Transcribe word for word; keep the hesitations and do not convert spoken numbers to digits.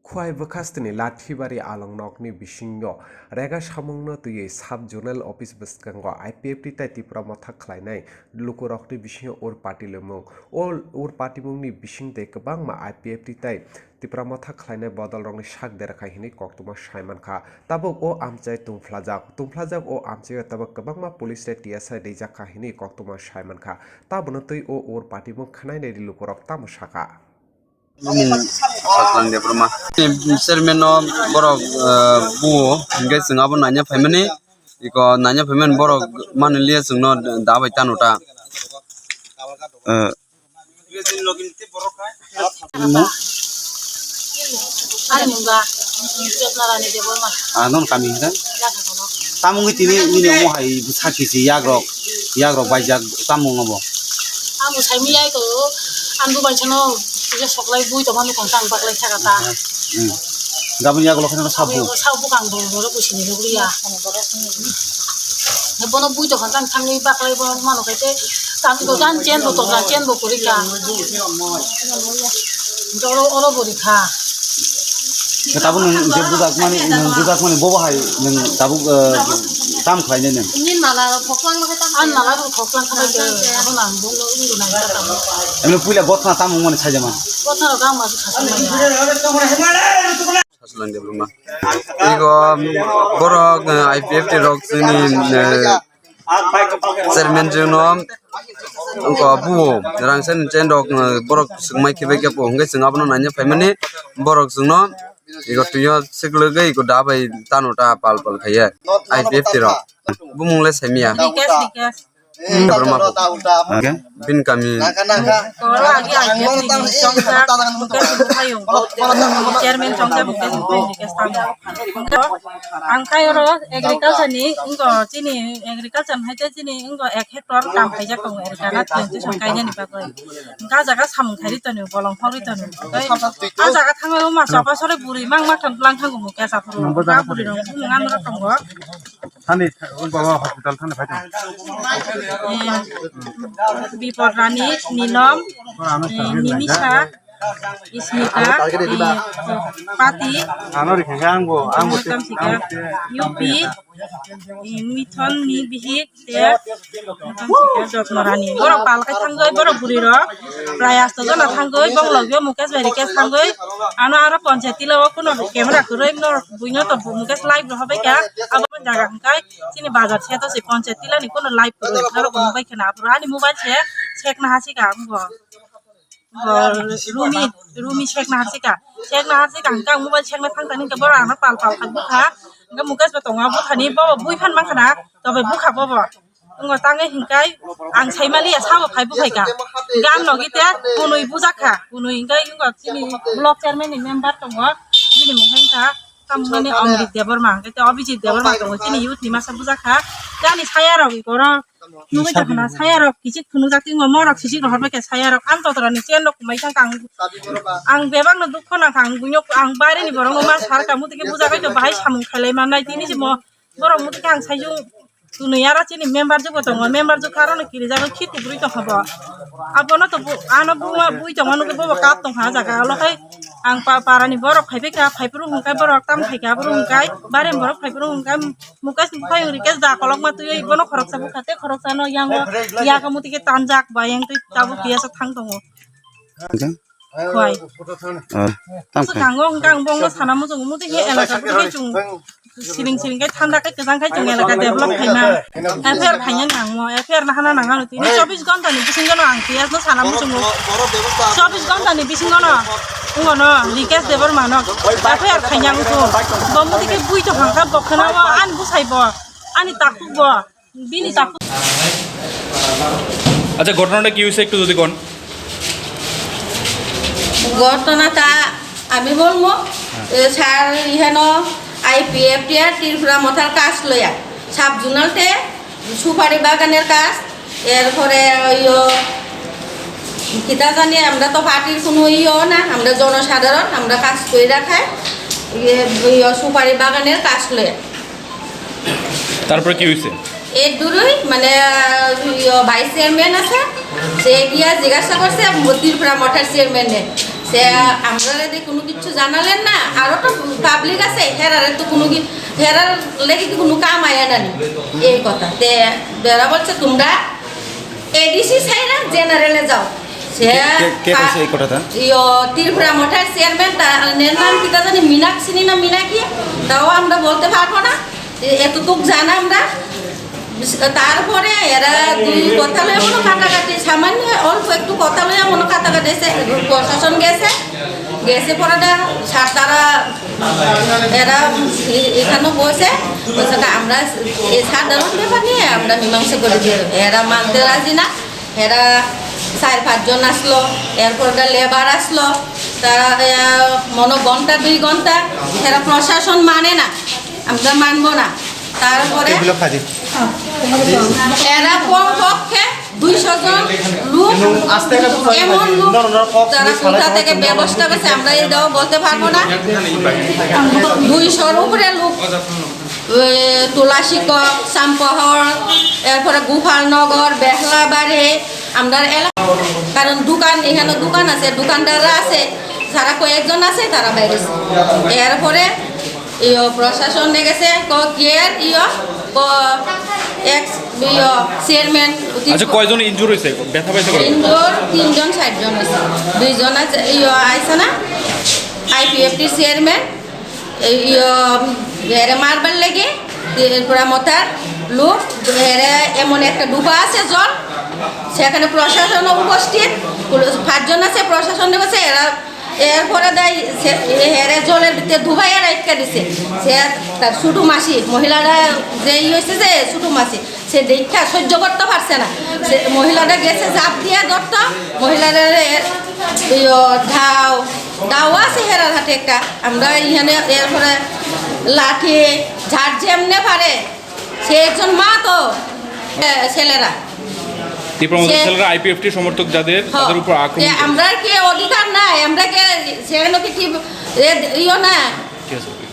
Phuai bwkhasteni Lathibari alongnokni bisingo rega samungno twiwi sub zonal office bwskango I P F T tai Tipra Motha khlainai lukurokni bisingo ur patilwmung. O ur patimungni bisingtwi kwbangma I P F T tai Tipra Motha khlainai bodolrokni sak dera khai hwnwi koktwma sai mankha. Tabuk o amchai tungphlajak. Tungphlajak o amchaio tabuk kwbangma police tei T S I rijak kha hwnwi koktwma sai mankha. Tabukno twi o ur patimung khwnainai lukurok tamo sakha. Bumung Sajlang Debbarma. Chairman no borok, eh, buo, hingke chwng abo nanya phaimani, iko nanya phaimani borok mani liya chwngno da bai tano ta. Eh. Ani mungga, Jotna Rani Debbarma. Ah, non kami hingka? Yakhakano. Tamungwi tini nini omo hai sakhi si yagrok, yagrok baijak tamung obo. Amo saimiyai ko, ang bubaisano kisa soklai bui tongmani kongsa ang baklai sakha ta. Hmm. Gabon yagulo kheno sabu. Sabu kang bo borok bwsini rwgriya. Bono bui tongkha tang thangwi baklai bo mano khaite tang bo jan chen bo tongkha chen bo kwrwi kha. Oro oro bo rikha. Tabuk nwng je bujak mani, nwng bujak mani bobo hai nwng tabuk, eh, tam khlainai nwng. Ani nala rok khoklang kha bai khe, abo nang bo no wngwi nai kha tamo. Emne puila gotha tam wngmani saijama. Gotha rok ang ma khasang mani. Sajlang Debbarma. Ego borok, eh, I P F T rok chini, eh, chairman jwngno wngkha buo rangchakni chain rok, eh, borok swngmai khibai khe po hwnkhe chwng abono naina phaimani borok chwngno ego twio swklwgwi ego da bai tano ta pal pal khaiya I P F T rok. Bumung le saimia. Rikesh, Rikesh. Borma. Hingke? Bini kami. Oro agi I P F T ni chongsa, Mukesh Bupayung. Chairman chongsa Mukesh Bupayung, Mukesh Bupayung. Ang kai oro agriculture ni, wngko chini agriculture hai te chini wngko ek hectare kam khaijak tongo agriculture na twenty song kainani bagwi. Hingke ah jaga samung khairi tongo, bolong hogri tongo. Tei ah jaga thangwi ma sopa sore buri mang ma thang lang thango Mukesh aphuru. Ma buri rok bumung ano tongo. Thani baba hospital thani phai tong. Eh, Bipod Rani, Nilom, eh, Nimisa, Ismita, eh, Pati, ano rikha ang bo, ang bo, Tamsika, U P, eh, Mithon ni bihik, te, Tamsika, Jotno Rani. Borok pal khai thangwi, borok buri rok, prai asto jona thangwi, bong logio Mukesh bai Rikesh thangwi, ano aro ponchayati lo kuno camera kwrwi, no, buino to Mukesh live rohobai kha, abo jaga hwnkhe. Chini bazar se to se ponchayat tila ni kono live kwrwi norok mobile kheno aphuru ani mobile se sekna hasika wngbo. Bo Rumi, Rumi sekna hasika. Sekna hasika hwnkhe ang mobile sekna thang thani hwnkhe borok ano pal pal khai bukha. Hwnkhe Mukesh bo tongo buthani bo bui phan mankha na tobai bukha bobo. Wngo tangwi hwnkhe ang saimaliya sabo phai bukhaika. Hwnkhe ang logi te kunui bujakha. Kunui hwnkhe wngo chini block chairman ni member tongo. Bini mungkha wngkha. Tamoni Amrit Debbarma, hwnkhe tei Abhijit Debbarma tongo, chini youth ni masa bujak kha. Tei ani saya rok ikoro nugwi tongkha na, saya rok kichik phunukjak, tei morok sijik rohor bai kha saya rok. Ang totora ni chen rok kwmai thang kha, ang, ang bebak no dukho nang kha, ang buino, ang baire ni borok no ma sar kha, muti khe bujak bai to bahai samung khailai mannai, tini se mo borok muti khe ang sai jung. Twnwi aro chini member jugo tongo, member jukha aro no kirijagwi khiti bwrwi tongkha bo. Abono to bu-, ano buma bui tongma nukhe bobo cup tongkha ah jaga. Olo khai ang pa-, parani borok phaibai kha, phaiphuru hwnkhe borok tam khaikha, aphuru hwnkhe bareng borok phaiphuru hwnkhe Mukesh ni buphayung Rikesh da kolokma twiwi bono khoroksa bukha tei khoroksano yango yago muti khe tanjak ba yang twi tabuk tiyasa thang tongo. Hwnkhe? Hwai. Ah, tamo khe. Swkango hwnkhe ang bongno sana muchungo, muchung khe elaka bwtwi khe chwng siring siring khe thanda khe kwchang khe chwng elaka develop khaina. F I R khaina nangmo, F I R nahana nangano tini chobbish ghonta ni bisingo no ang P S no sana muchungo. Chobbish ghonta ni bisingo no wngno Rikesh Debbarma no F I R khaina wngkho. Bo muti khe bui tongkha bo khwnao ani bwsai bo ani takhuk bo. Bini takhuk. আচ্ছা, ঘটনাটা কি হয়েছে একটু যদি কোন? ঘটনাটা আমি বলবো। এ, স্যার, এখানে আইপিএফটিআর ত্রিপুরা মথার কাজ লইয়া, সাব জোনালতে সুপারি বাগানের কাজ, এরপরে ওই ও, কিতা জানি, আমরা তো পার্টির কোনো ইয়েও না, আমরা জনসাধারণ, আমরা কাজ করে রাখায়, ইয়ে, ওই ও সুপারি বাগানের কাজ লইয়া। তারপরে কি হয়েছে? এর দূরই মানে, আহ, ইয়ো, ভাইস চেয়ারম্যান আছে, সে গিয়া জিজ্ঞাসা করছে ত্রিপুরা মঠের চেয়ারম্যানে, সে আমরা যদি কোনো কিছু জানালেন না, আরো তো পাবলিক আছে, হেরারে তো কোনো কি, হেরার লেগে কি কোনো কাম আয় না নি? এই কথা। তে এরা বলছে, "তোমরা এডিসি ছাইরা জেনারেলে যাও।" সে কে, কে, কে কইছে এই কথাটা? ইয়ো, ত্রিপুরা মঠের চেয়ারম্যান, তার নাম কিতা জানি, মীনাক্ষী না মীনাক্ষী, তাও আমরা বলতে পারবো না। এ-, এতটুক জানা আমরা। তারপরে এরা দুই কথা লইয়া মনে কাটাকাটি, সামান্য অল্প একটু কথা লইয়া মনে কাটাকাটি হয়েছে, প্রশাসন গেছে, গেছে পরে দা স্যার তারা, এরা এ-, এখানে বসে, বলছে, "না, আমরা এই সাধারণ ব্যাপার নিয়ে আমরা মীমাংসা করে দিই।" এরা মানতে রাজি না, এরা চার পাঁচজন আসলো, এরপর লেবার আসলো, তারা, আহ, মনে ঘন্টা দুই ঘন্টা, এরা প্রশাসন মানে না, আমরা মানবো না। তারপরে এগুলো খাজি। এরা কমপক্ষে দুইশো জন লোক, এমন লোক যারা কোথা থেকে ব্যবস্থা করছে, আমরা এটাও বলতে পারবো না। দুইশোর উপরে লোক, এ, তুলাশিকো, সাম্পহর, এরপরে গোপালনগর, বেহলাবাড়ি, আমরা এলাকা, কারণ দোকান, এখানে দোকান আছে, দোকানদাররা আছে, যারা কয়েকজন আছে, তারা বাইরে আছে। এরপরে ইয়ো, প্রশাসন নিয়ে গেছে, ক কেয়ার ইয়ো, ক এক্স ইয়ো, চেয়ারম্যান। আচ্ছা, কয়জন ইনজুর হয়েছে? ব্যথা পাইছে কয়জন? ইনজুর তিনজন, চারজন হয়েছে। দুইজন আছে, ইয়ো, আইছে না, আইপিএফটির চেয়ারম্যান, এই ইয়ো, এরে মারবার লেগে, ত্রিপুরা মতার লোক, এরে এমন একটা ডুবা আছে জল, সেখানে প্রশাসন উপস্থিত, পুলিশ পাঁচজন আছে, প্রশাসন নিয়ে গেছে, এরা এরপরে দেয় সে, এ, হেরে জলের ভিতরে ধুবাইয়া রাখতে দিছে। সে তার ছোট মাসি, মহিলারা যে ই হয়েছে যে ছোট মাসি, সে দেখা সহ্য করতে পারছে না। সে মহিলারা গেছে ঝাঁপ দিয়ে ধরতো, মহিলারা এ, ইয়ো, ঢাও, ঢাও আছে হেরার হাতে একটা। আমরা এখানে এরপরে লাঠি, ঝাড় যেমনে পারে, সে একজন মা তো, এ, ছেলেরা। ত্রিপুরা মধ্যে সে ছেলেরা আইপিএফটি সমর্থক যাদের, হ। তাদের উপর আক্রমণ যে করে। আমরা কি অধিকার নাই? আমরা কি সেখানে কি, কি, এ, ইয়ো না? ঠিক আছে।